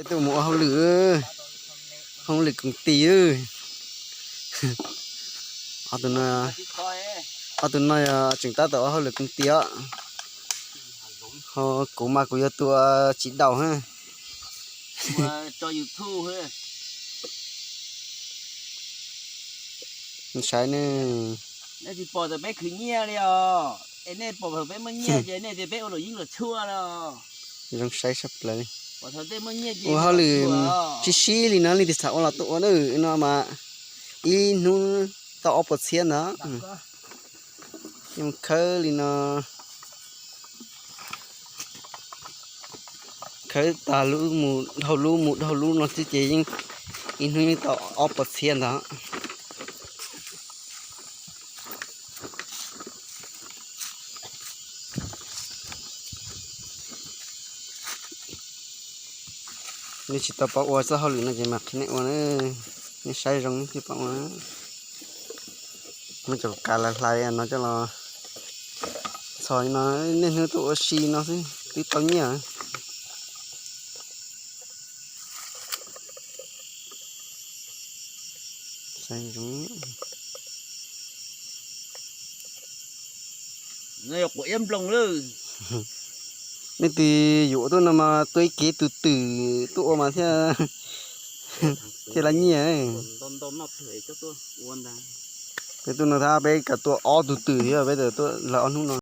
Tuaj mus ua hauj lwm, hauj lwm koom tis. Ob tug no, ob tug no yog tseem tab tom ua hauj lwm koom tis os. Ho kuv mas kuv yog tus tsis daus na. Saib ne. Nej tsis pom thaum peb khwv nyiaj li os, es nej pom thaum peb muaj nyiaj ces nej tias peb ua luam yeeb luam tshuaj los. Zoo saib sab plaws. Ua hauj lwm sib sib li no leej twg xav ua los tuaj ua na, no mas ib hnub tau ob puas txhiab ntawd. Yeej khawb li no, khawb tag lub mus dhau lub mus dhau lub no xwb ces yeej ib hnub yeej tau ob puas txhiab ntawd. Nej tsis tau paub ua txoj hauj lwm no ces mam qhia nej ua na. Nej saib zoo nej thiaj paub ua. Muab cov kav hlais hlais no coj los txhos no, niaj hnub tuaj ua si no xwb twb tau nyiaj. Nej twg yuav tuaj no mas tua ib kev tus twm tuaj ua mas thiaj, thiaj li nyiaj. Peb tuaj no tab peb kam tua ob tug twm thiab peb tuaj lawm ob hnub no.